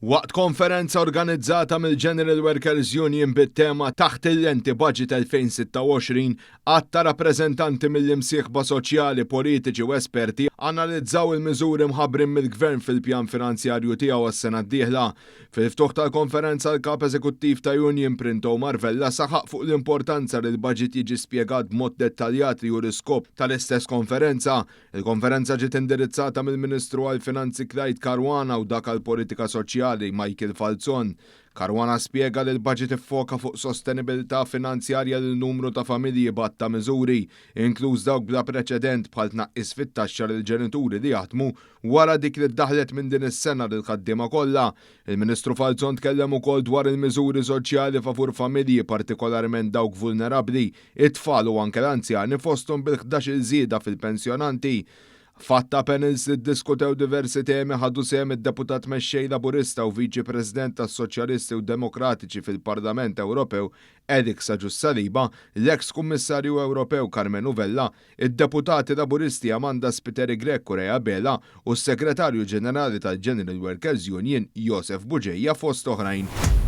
Waqt konferenza organizzata mill-General Workers Union bit-tema Taħt il-Lenti Budget 2026, għadd ta' rappreżentanti mill-imsieħba soċjali, politiċi u esperti analizzaw il-miżuri mħabbrin mill-Gvern fil-pjan finanzjarju tiegħu għas-sena d-dieħla. Fil-ftuħ tal-konferenza l-Kap Eżekuttiv ta' Union Print Omar Vella saħaq fuq l-importanza li l-baġit jiġi spjegat b'mod dettaljat li hu l-iskop tal-istess konferenza. Il-konferenza ġiet indirizzata mill-Ministru għall-Finanzi Clyde Caruana u dak għall-Politika Soċjali Michael Falzon. Caruana spjega li l-baġit iffoka fuq sostenibilità finanzjarja lil numru ta' familji b'għadd ta' miżuri, inkluż dawk bla preċedent bħal tnaqqis fit-taxxa lill-ġenituri li jaħdmu Wara dik li ddaħħlet minn din is-sena lill-ħaddiema kollha, il-Ministru Falzon tkellem ukoll dwar il-miżuri soċjali favur familji partikolarment dawk vulnerabbli, it-tfal u anke l-anzjani fosthom bil-ħdax-il żieda fil-pensjonanti. F'għadd ta' panels li ddiskutew diversi temi ħadu sehem id-Deputat Mexxej Laburista u Viċi President tas-Soċjalisti u Demokratiċi fil-Parlament Ewropew Alex Agius Saliba, l-eks Kummissarju Ewropew Karmenu Vella, id-Deputati Laburisti Amanda Spiteri Grech u Ray Abela u s-Segretarju Ġenerali tal-General Workers Union Josef Bugeja fost oħrajn.